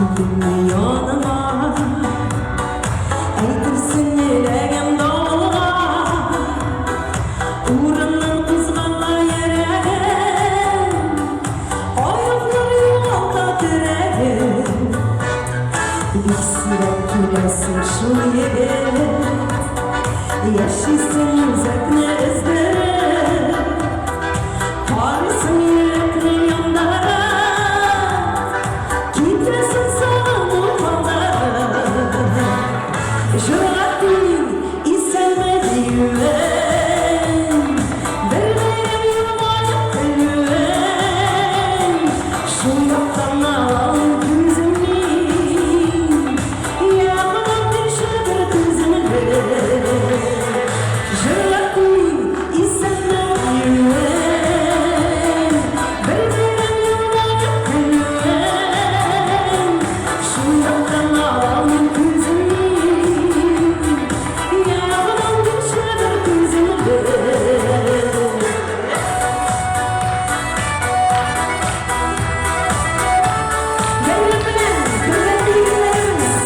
Килдеңме яныма? Әйтерсең эләгәм давылга. Урыннан кузгала йөрәгем. Аяклар югалта терәген. Бик сирәк киләсең шул егет. Яшисең үзәкне өздереп. Карыйсың йөрәкне яндырып. Китәсең сагыну калдырып. Җырга тиң, исәнме диюең. Бер бәйрәм елмаеп көлүең. Шул яктан алам күзем мин. Якыннан төшә бер түземлек. Җырга тиң, исәнме диюең. Бер бәйрәм елмаеп көлүең. Шул яктан алам күзем мин. Якыннан төшә бер түземлек. Бәйрәм белән, хөрмәтле егетләребез!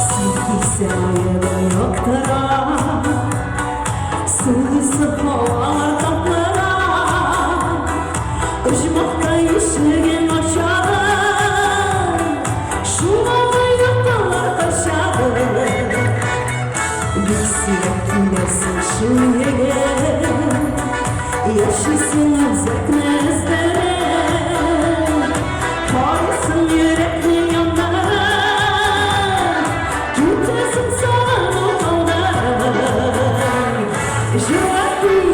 Син килсәң аерым яктыра, Сулыйсы һавалар татлырак. Оҗмахта ишеген ачабыз, Шуңа йокылар качабыз. Бик сирәк киләсең шул егет, Яшисең үзәкне өздереп. Карыйсың йөрәкне яндырып, Китәсең сагыну калдырып. Җырга тиң,